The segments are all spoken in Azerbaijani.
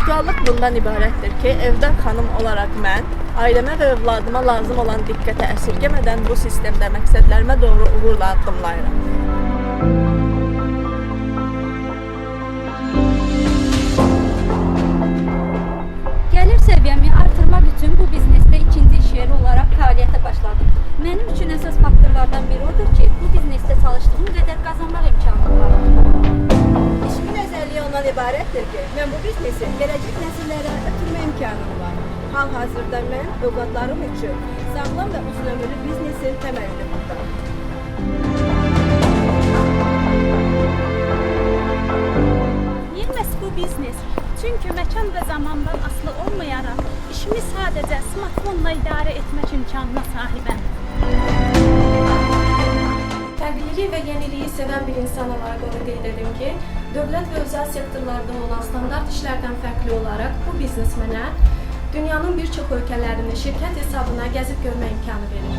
Aktuallıq bundan ibarətdir ki, evdə xanım olaraq mən ailəmə və övladıma lazım olan diqqəti əsirgəmədən bu sistemdə məqsədlərimə doğru uğurla addımlayıram. Gəlir səviyyəmi artırmaq üçün bu biznesdə ikinci iş yeri olaraq fəaliyyətə başladım. Mənim üçün əsas faktorlardan biri odur ki, bu biznesdə çalışdığım qədər qazanmaq imkanım var. İşimin özəlliyi ondan ibarətdir ki, mən bu biznesi gələcək nəsillərə ötürmə imkanım var. Hal-hazırda mən övladlarım üçün sağlam və uzunömürlü biznesin təməlini vurdum. Niyə məhz bu biznes? Çünki məkan və zamandan asılı olmayaraq işimi sadəcə smartfonla idarə etmək imkanına sahibəm. Fərqliliyi və yeniliyi sevən bir insan olaraq onu qeyd edim ki, dövlət və özəl sektorlarda olan standart işlərdən fərqli olaraq bu biznes mənə dünyanın bir çox ölkələrini şirkət hesabına gəzib görmə imkanı verir.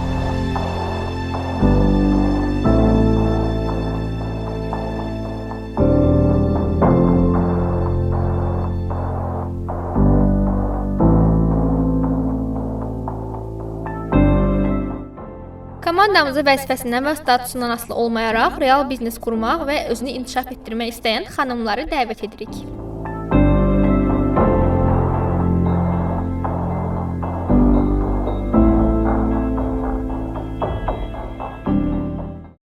Komandamıza vəzifəsindən və statusundan asılı olmayaraq real biznes qurmaq və özünü inkişaf etdirmək istəyən xanımları dəvət edirik.